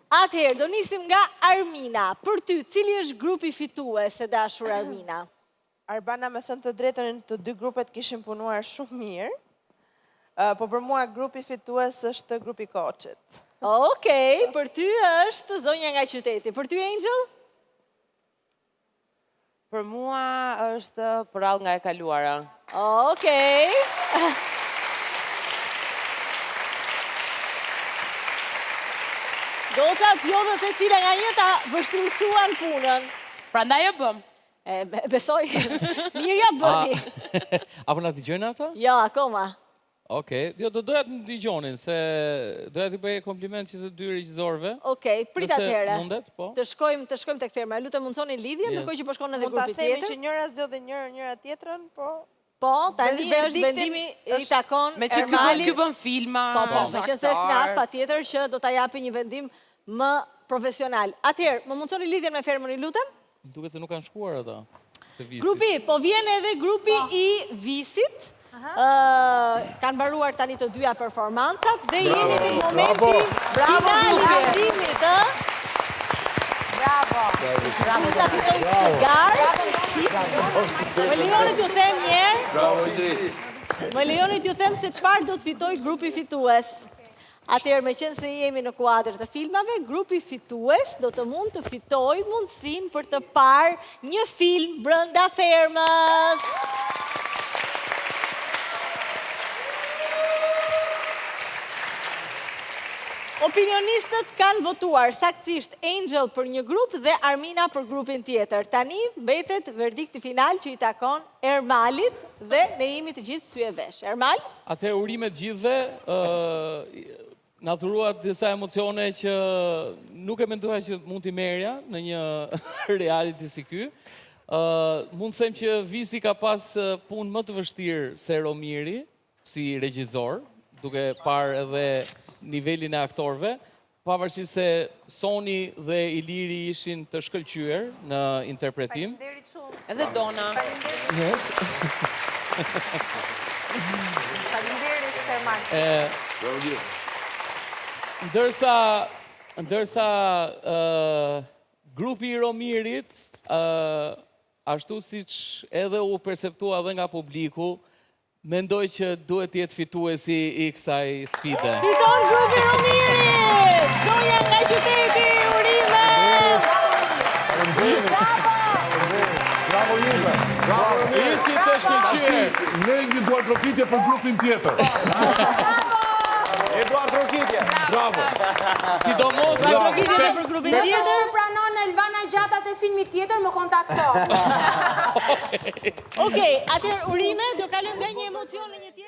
Atëherë, do nisim nga Armina. Për ty, cili është grupi fitues e dashur Armina? Arbana me thënë të drejtën të dy grupet kishin punuar shumë mirë. Po për mua grupi fitues është grupi i Koçit. Okej, për ty është zonja nga qyteti. Për ty Angel? Për mua është përrallë nga e kaluara. Okej. Gocat zgjodhën secila nga një ta vështirësuan punën. Prandaj e bëmë. E, besoj, mirë ia bëni. A po na dëgjojnë ata? Jo, akoma. Okej, jo do doja të më dëgjonin se doja t'i bëj kompliment që të dy regjizorëve. Okej, prit atëherë. Mundet, po. Të shkojmë, të shkojmë tek ferma. Lutem mundësoni lidhjen, ndërkohë që po shkon edhe grupi tjetër. Mund ta themi që njëra zgjodhi njërën, njëra tjetrën, po Po, tani është vendimi i takon Me që ky bën filma, Po, po, me që se është kineast, patjetër që do ta japi një vendim më profesional. Atëherë, më mundësoni lidhjen me fermën, ju lutem? Më duket se nuk kanë shkuar ata të visit. Grupi, po vjen edhe grupi po. i visit. Kanë mbaruar tani të dyja performancat dhe jemi te momenti final i vendimit, ë? Bravo. Bravo. Ta fitojë këtë garë. Më lejoni t'ju them një herë. Bravo Indri. Më lejoni t'ju them se çfarë do të fitojë grupi fitues. Atëherë, meqenëse jemi në kuadër të filmave, grupi fitues do të mund të fitojë mundësinë për të parë një film brenda fermës. Opinionistët kanë votuar saktësisht Angel për një grup dhe Armina për grupin tjetër. Tani mbetet verdikti final që i takon Ermalit dhe ne jemi të gjithë sy e vesh. Ermal? Atëherë urime të gjithëve, na dhuruat disa emocione që nuk e mendoja që mund t'i merrja në një reality si ky. Mund të them që Visi ka pas punë më të vështirë se Romiri si regjizor, duke parë edhe nivelin e aktorëve. Pavarësisht se Soni dhe Iliri ishin të shkëlqyer në interpretim. Faleminderit shumë. Edhe Dona. Yes. Faleminderit Ermal. Ndërsa ndërsa grupi i Romirit ashtu siç edhe u perceptua edhe nga publiku, Mendoj që duhet të jetë fituesi i kësaj sfide. Fiton grupi Romirit! Zonja nga qyteti, urime! Bravo juve! Bravo Romiri! Ishit të shkëlqyer! Ne një duartrokitje për grupin tjetër. E duartrokitje! Bravo! Sidomos Duartrokitje edhe për grupin Nëse tjetër. s'të pranon Elvana Gjata te filmi tjetër, më kontakto. Okej, atëherë urime, do kalojmë nga një emocion në një tjetër.